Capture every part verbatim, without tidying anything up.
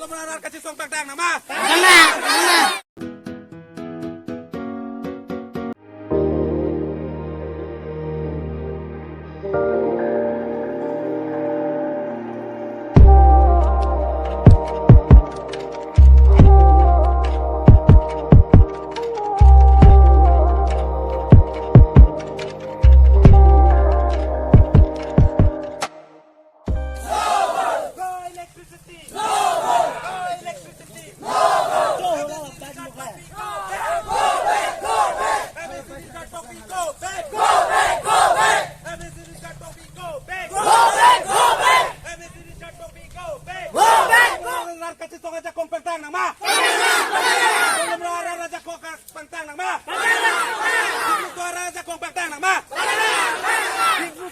Arat kachesong pangtang nangma. Go electricity! Go electricity! Go back! Go back! Go back! M A C Richard Tokbi, go back! Go back! Go back! M A C Richard Tokbi, go back! Go back! Go back! M A C Richard Tokbi, go back! Go back! Arat kachesong ajakong pangtang nangma. Arat ajakong pangtang nangma. Arat ajakong pangtang nangma.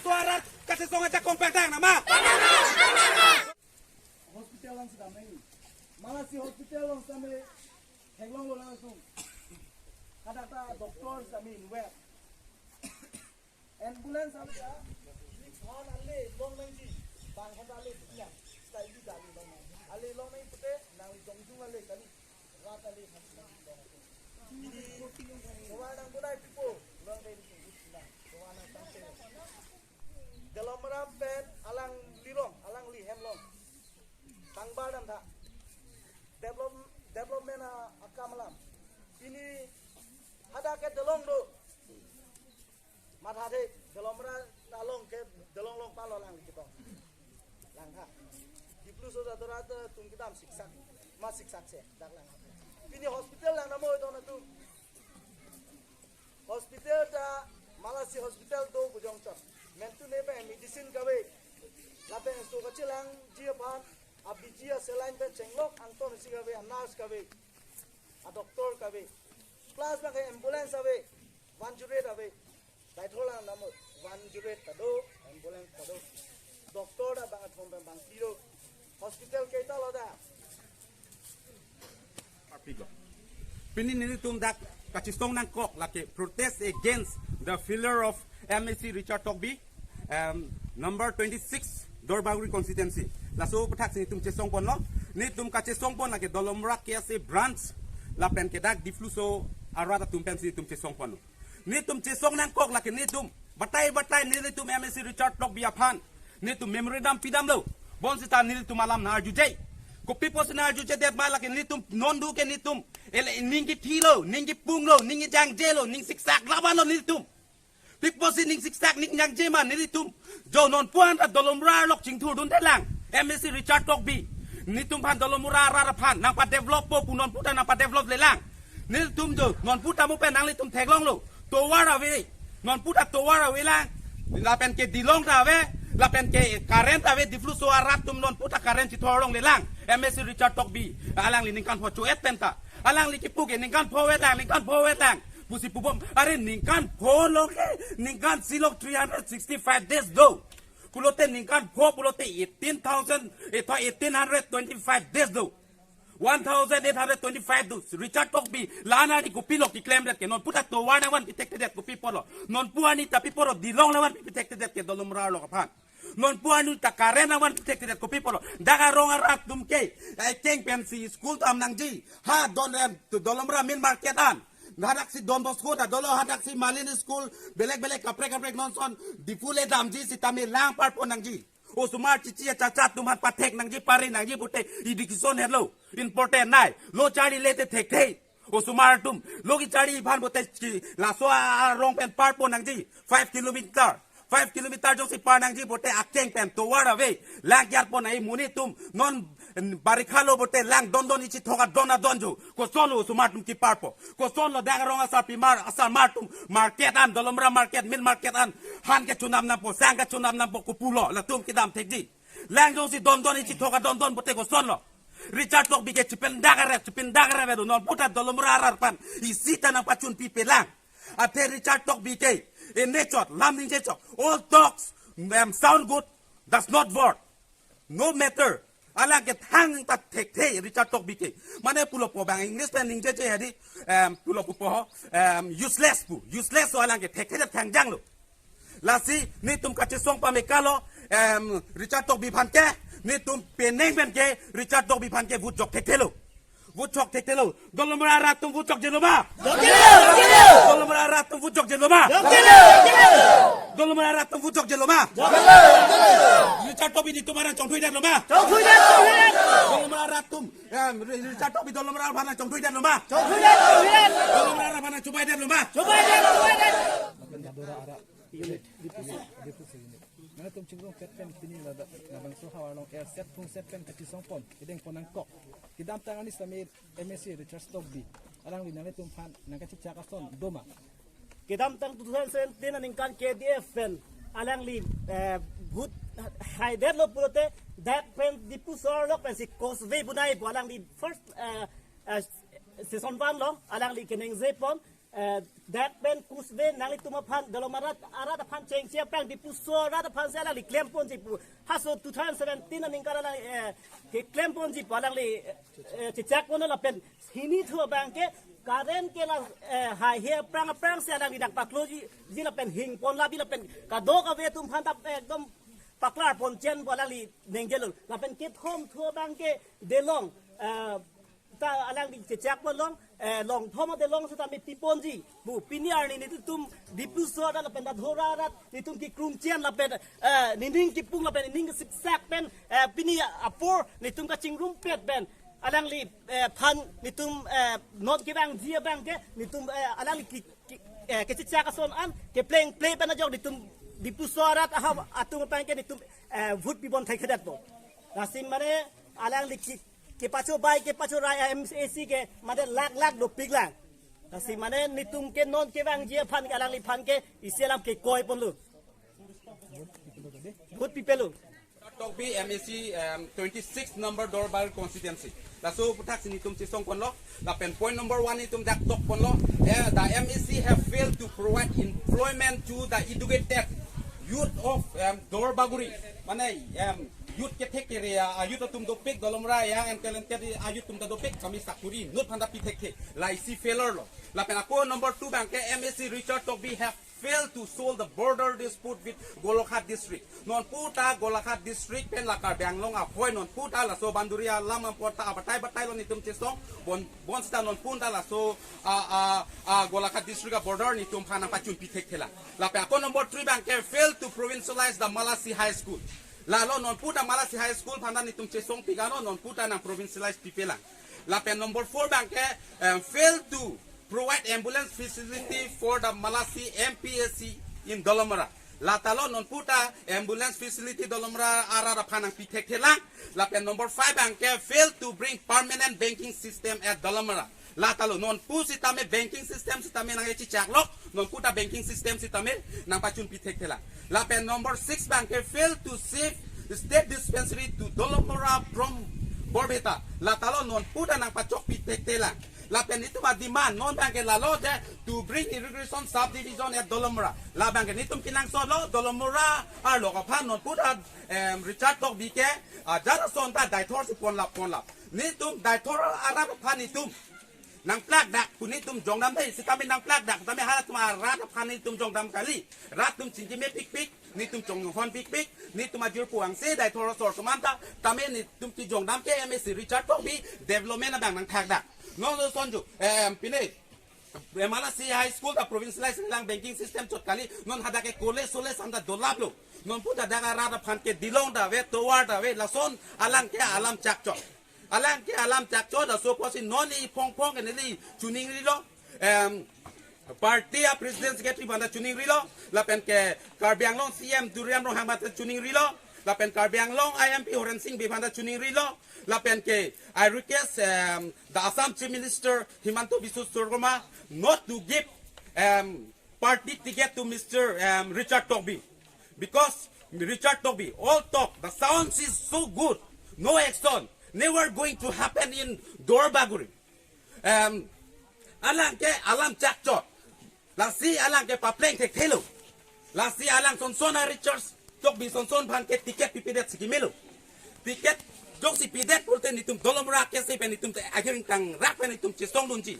Arat kachesong ajakong pangtang nangma. Hospital along si dam nangji. Malasi hospital along si dam nangji. Theklonglo langsung. Hadak ta doctor si dam nangji, wet. Ambulance along ya. Six horn ale long nangji. Bang horn ale ya. Style di dali long nangji. Ale long nangji pute, nangli jongjung ale kali. Rat ale kali. Ini kewa nang bunai pipo. Long nangji. Kewa nang tangte. Dolamara pen alangli rong, alangli hem along. Tangbar dam tha. Develop, development a, akam alam. Pini hadak ke dolong do. Matha the, Dolamara along ke dolong long palo alangli ketong. Lang tha. Dipluso arat atum kedam siksak. Ma siksak se, dak lang. Pini hospital lang namo itu na tu. Hospital ta Malasi hospital do bujong chot. Mentu ne pen medicine kave. Lapen so kachelangji aphan, abiji a saline pen chenglok angton si kave, a nurse kave, a doctor kave. Plus bang ke ambulance ave, one zero eight ave. Daithor lang namo, one zero eight ta do, ambulance ta do. Doctor ta bang athom pen bang tiro. Hospital ke ta lo da. Pini nelitum dak kachesong nangkok lake protest against the failure of M A C Richard Tokbi, um, number twenty-six Duarbagori constituency. Laso aputhak si nelitum chesong ponlo, nelitum kachesong pon lake Dolamara K S A branch, lapen ke dak Dipluso arat atum pen si nelitum chesong ponlo. Nelitum chesong nangkok lake nelitum batai batai nelitum M A C Richard Tokbi aphan nelitum memorandum pidamlo. Bonsita nelitum alam nang-arjuje. Kopi pusi nang-arjujedet ma lake nelitum non do ke nelitum ele ning kethilo, ning kepunglo, ning kejangjelo, ning siksak laban lo nelitum. Pi pusi ning siksak ning jangje ma nelitum. Jo non puan ta Dolamara along chingthurdunde lang M A C Richard Tokbi. Nelitum aphan Dolamara arat aphan nangpadeveloppo pu non pu ta nangpadevelop le lang. Nelitum jo non pu ta mo pen nanglitum theklonglo. Tovar ave. Non pu ta tovar ave lang. Lapen ke dilong ta ave. Lapen ke current ave, Dipluso arat atum non pu ta current chithor long le lang. M A C Richard Tokbi. Alangli ningkan pho cho-et pen ta. Alangli kipu ke ningkan pho vet lang, ningkan pho vet lang. Pusi pubom, are ningkan pho lo ke, ningkan isi lo three hundred sixty-five days do. Pulote ningkan pho, pulote eighteen thousand, eh, eighteen hundred twenty-five days do. One thousand eight hundred twenty-five do. Richard Tokbi, la-an arni kopilo keklemdet ke, non pu ta tovar nangvanpi thekthedet kopi apotlo. Non pu arni ta pi apotlo, dilong nangvanpi thekthedet ke Dolamara along aphan. Non pu arni ta current nangvanpi thekthedet kopi apotlo. Dak arong arat atum ke, eh, keng pensi school dam nangji. Ha don em, Dolamara main market an. Hadak si Don Bosco ta dolo, hadak si Malin school, belek belek kaprek kaprek non son, Diphu le damji sitame lang parpon nangji. Osomar chichi achacha atum aphan pathek nangji, pare nangji pute education helo important nai. Lo charli le te thekthe. Osomar atum lo kecharli aphan pute chi, laso arong pen parpon nangji. Five kilometer. Five kilometer jongsi par nangji pute akeng pen tovar ave. Lang kiar pon ai monit atum non barikha lo pute lang dondon ichi thoka don adon jo. Kosonlo osomar atum kiparpo. Kosonlo dak arong asarpimar, asarmar atum market an, Dolamara market, main market an. Han kechonam nangpo, sang kechonam nangpo, kopulo, latum kedam thekji. Lang jongsi dondon ichi thoka dondon pute kosonlo. Richard Tokbi ke chipen dak aret, chipen dak aret do non pu ta Dolamara arat aphan isi ta nangpachunpipe lang. Athe Richard Tokbi ke, in nature, lam ningje chok. All talks, um, sound good, does not work. No matter. Alang ke thangta thekthe Richard Tokbi ke. Mane pulo pu bang English pen ningjeje hadi, um, pulo pu po, um, useless pu. Useless so alang ke thekthe thangjanglo. Lasi nelitum kachesong pame kalo, um, Richard Tokbi aphan ke, Netum penang pen ke Richard Tokbi aphan ke vote jok thekthelo. Vote jok thekthelo. Dolamara arat atum vote jokjelo ma? Dolamara arat atum vote jokjelo ma? Dolamara arat atum vote jokjelo ma? Richard Tokbi netum aphan chongthuidetlo ma? Dolamara arat atum, em, Richard Tokbi Dolamara aphan chongthuidetlo ma? Dolamara aphan chongthuidetlo ma? Nangtum chingrum pet pen pini ladak labangso havar along er set phung set pen kachisong pon, kedeng pon nangkok. Kedamtang arni sitame M A C Richard Tokbi alangli nanglitum aphan nangkachechak ason do ma? Kedamtang two thousand seventeen aningkan K D F pen alangli, eh, vote haidetlo pulote dak pen Diphu sohor along pensi causeway bonai pu alangli first, eh, eh, session one along alangli keningje pon, eh, dak pen causeway nanglitum aphan Dolamara arat aphan chengche aphrang Diphu sohor arat aphansi alangli klem ponji pu. Halaso two thousand seventeen aningkan alangli, eh, keklem ponji pu alangli, eh, chechak pon lapen hini thu abang ke current ke la, eh, haihe aphrang aphrangsi alangli nangpakloji, ji lapen hing pon labi lapen kadokave atum aphan ta ekdom paklar pon chen pu alangli ningjelo. Lapen kethom thu abang ke delong, eh, ta alangli chechak pon long, eh, long thom adelong sitame pi ponji pu. Pini arni netum Diphu sohor arat lapen Dadhora arat netum kekrung chen lapen, eh, nening kipung lapen nening kesipsak pen, eh, pini apor netum kachingrum pet pen alangli, eh, aphan netum, eh, non kevangji abang ke netum, eh, alangli ke, ke, eh, kachechak ason an kepleng ple pen ajok netum Diphu sohor arat ahavar atum aphan ke netum, eh, vote pibon thekthedetpo. Lasi mane alangli ke, kepachobai kepachorai M A C ke mane lakh lakh dopik lang. Lasi mane netum ke non kevangji aphan ke alangli aphan ke isi alam kekoi ponlo. Vote pipelo. Tokbi M A C, um, twenty-six number Duarbagori constituency. Laso aphuthaksi netum chesong ponlo. Lapen point number one netum dak tok ponlo. Eh, the M A C have failed to provide employment to the educated youth of, um, Duarbagori. Mane, um, youth kethek kere a, a youth atum dopik, Dolamara, young and talented a youth atum ta dopik, kami sakuri inut aphan ta pithekthe. La isi failure lo. Lapen ako number two abang ke M A C Richard Tokbi have failed to solve the border dispute with Golaghat district. Nonpu ta Golaghat district pen la Karbi Anglong ahoi, nonpu ta laso boundary alam apor ta abatai batai lo netum chesong, bon, bonsita nonpu ta laso, a, a, a, Golaghat district a border netum aphan nangpachun pithekthe lang. Lapen ako number three abang ke fail to provincialize the Malasi High School. Lalo nonpu ta Malasi High School aphan ta netum chesong pik ano, nonpu ta nang provincialize pipe lang. Lapen number four abang ke, eh, fail to provide ambulance facility for the Malasi M P H C in Dolamara. La ta lo nonpu ta ambulance facility Dolamara arat aphan nang pithekthe lang. Lapen number five abang ke fail to bring permanent banking system at Dolamara. La ta lo nonpu sitame banking system sitame nang echechak lo, nonpu ta banking system sitame nangpachun pithekthe lang. Lapen number six abang ke fail to shift state dispensary to Dolamara from Borpeta. La ta lo nonpu ta nangpachok pithekthe lang. Lapen netum a demand non abang ke lalo je to bring irrigation subdivision at Dolamara. La abang ke netum kenangsot lo, Dolamara arlo aphan nonpu ta, em, Richard Tokbi ke, ah, jara son ta Deithor si ponlap ponlap. Netum Deithor arat aphan netum nangplakdak pu netum jongdam dei, sitame nangplakdak sitame halatum arat aphan netum jongdam kali. Rat atum chingki me pikpik, netum chonghon pikpik, netum ajirpo angse Deithor asor atum anta, tame netum kejongdam ke M A C Richard Tokbi development abang nangthakdak. Non sonjo, em, pine, em, Malasi High School ta provincialize lang, banking system chot kali, non hadak ke college soles anta dolaplo. Nonpu ta dak arat aphan ke dilong ta ave, tovar ta ave, lason alang ke alam chakchot. Alang ke alam chakchot, laso apotsi non i phong phong ke neli chuningrilo. Em, party a president secretary aphan ta chuningrilo. Lapen ke Karbi Anglong C M Tuliram Ronghang aphan ta chuningrilo. Lapen Karbi Anglong I M P Horen Sing Bey aphan ta chuningrilo. Lapen ke I request, em, the Assam Chief Minister Himanta Biswa Sarma not to give, em, party ticket to Mister, em, Richard Tokbi. Because Richard Tokbi, all talk, the sounds is so good, no action, never going to happen in Duarbagori. Em, alang ke alam chakchot. Lasi alang ke papleng thekthelo. Lasi alang sonson a Richard Tokbi sonson aphan ke ticket pipedet si kemelo. Ticket jongsi pidet pulote netum Dolamara ke si pen netum te agiring tangrak pen netum chesongdunji.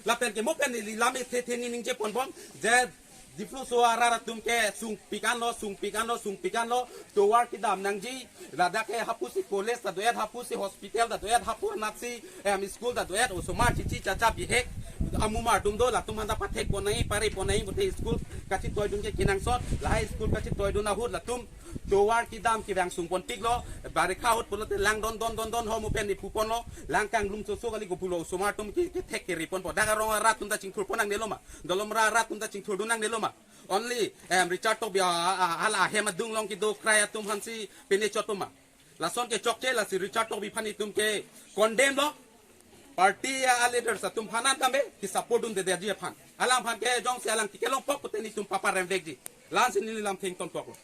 Lapen ke mo pen neli lam ethe the ni ningje ponbom je Dipluso arat atum ke sungpik anlo, sungpik anlo, sungpik anlo, tovar kedam nangji, ladak ke hapusi college ta do-et, hapusi hospital ta do-et, hapu anatsi em school ta do-et, osomar chichi chacha bihek, amumar atum do, latum aphan ta pathek pon nangji, pare pon nangji, pute school kachetoidun ke kenangsot, lahai school kachetoidun ahut latum tovar kedam kevang sung ponpiklo, barikha ahut pulote lang don don don don ho mupen ni puponlo, lang kanglum soso kali ko pulo, osomar atum ke, kethek kere ponpo, dak arong arat atum ta chingthur pon nangnelo ma, dolomra arat atum ta chingthurdun nangnelo ma. Only em Richard Tokbi a, a, hala ahem adung along kedo krai atum aphansi pine chotpo ma. Lason ke chokche, lasi Richard Tokbi aphan itum ke condemn lo. Party a, a leaders atum aphan an tame ke support dunde detji aphan. Alangphan ke jongsi alang ticket longpok pute netum paparem vekji. La-ansi neli lamthe ingtontoklo.